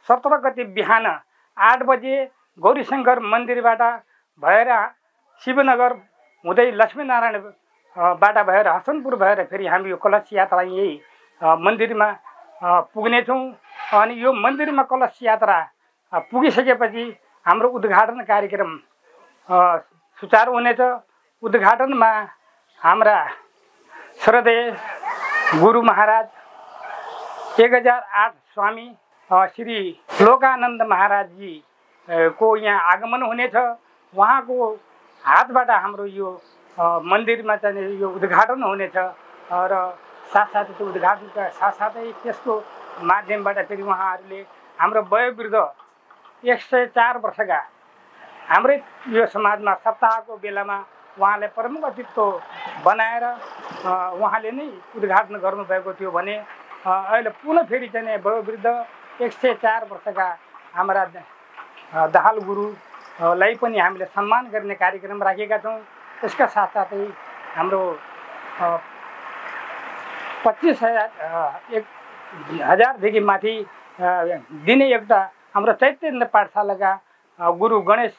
17 गते बिहान 8 बजे गौरीशंकर मन्दिरबाट भएर शिवनगर हुँदै लक्ष्मीनारायण बाट भएर हसनपुर भएर फेरि हामी यो कलश यात्रा यही मन्दिरमा पुग्नेछौँ। अनि यो मन्दिरमा कलश यात्रा पुगिसकेपछि हाम्रो उद्घाटन कार्यक्रम सुचारू हुनेछ। उद्घाटनमा हाम्रा श्रद्धेय गुरु महाराज 1008 स्वामी श्री लोकानन्द महाराज जी को यहाँ आगमन हुनेछ। उहाँको हातबाट हाम्रो यो मन्दिरमा चाहिँ यो उद्घाटन हुनेछ र साथसाथै त्यो उद्घाटनका साथसाथै त्यसको माध्यमबाट फेरि उहाँहरूले हाम्रो वयोवृद्ध 104 वर्षका हाम्रै यो समाजमा सप्ताहको बेलामा उहाँले प्रमुख अतिथि बनाएर उहाँले नै उद्घाटन गर्नुभएको थियो भने अहिले पुनः फेरि चाहिँ वयोवृद्ध 104 वर्षका हाम्रा दाहाल गुरुलाई पनि हामीले सम्मान गर्ने कार्यक्रम राखेका छौँ। त्यसका साथसाथै हाम्रो 25,000 देखि माथि दिने एउटा हाम्रो चैतन्य पाठशालाका गुरु गणेश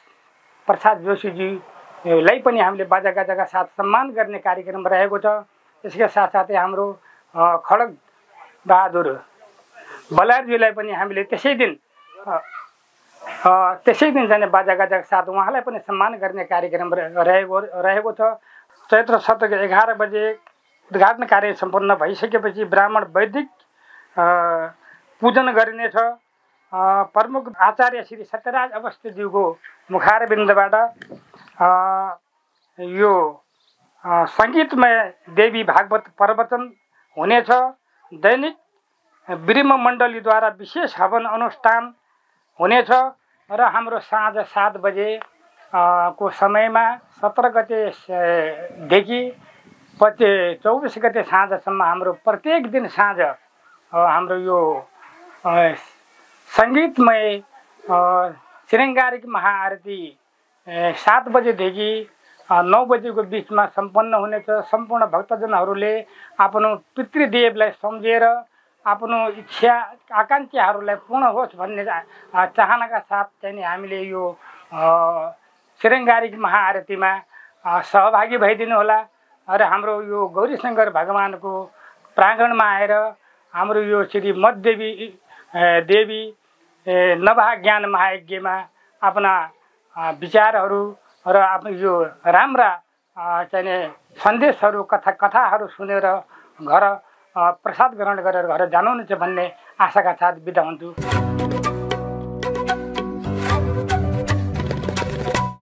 प्रसाद जोशीजीलाई पनि हामीले बाजागाजाका साथ सम्मान गर्ने कार्यक्रम रहेको छ। त्यसका साथसाथै हाम्रो खड्ग बहादुर बलारजीलाई पनि हामीले त्यसै दिन जाने बाजागाजाका साथ उहाँलाई पनि सम्मान गर्ने कार्यक्रम रहेको छ। चैत्र 11 बजे उद्घाटन कार्य सम्पन्न भइसकेपछि ब्राह्मण वैदिक पूजन गरिनेछ। प्रमुख आचार्य श्री सत्यराज अवस्थीज्यूको मुखारबिन्दबाट यो सङ्गीतमय देवी भागवत प्रवचन हुनेछ। दैनिक ब्रह्म मण्डलीद्वारा विशेष हवन अनुष्ठान हुनेछ र हाम्रो साँझ 7 बजे को समयमा 17 गतेदेखि 24 गते साँझसम्म हाम्रो प्रत्येक दिन साँझ हाम्रो यो सङ्गीतमय शृङ्गारिक महाआरती 7 बजेदेखि 9 बजेको बिचमा सम्पन्न हुनेछ। सम्पूर्ण भक्तजनहरूले आफ्नो पितृदेवलाई सम्झेर आफ्नो इच्छा आकाङ्क्षाहरूलाई पूर्ण होस् भन्ने चाहनाका साथ चाहिँ हामीले यो शृङ्गारिक महाआरतीमा सहभागी भइदिनु होला र हाम्रो यो गौरीशङ्कर भगवानको प्राङ्गणमा आएर हाम्रो यो श्री मध्यदेवी देवी नवहा ज्ञान महायज्ञमा आफ्ना विचारहरू र आफ्नो यो राम्रा चाहिँ सन्देशहरू कथाहरू सुनेर घर प्रसाद ग्रहण गरेर घर जानुहुनेछ भन्ने आशाका साथ बिदा हुन्छु।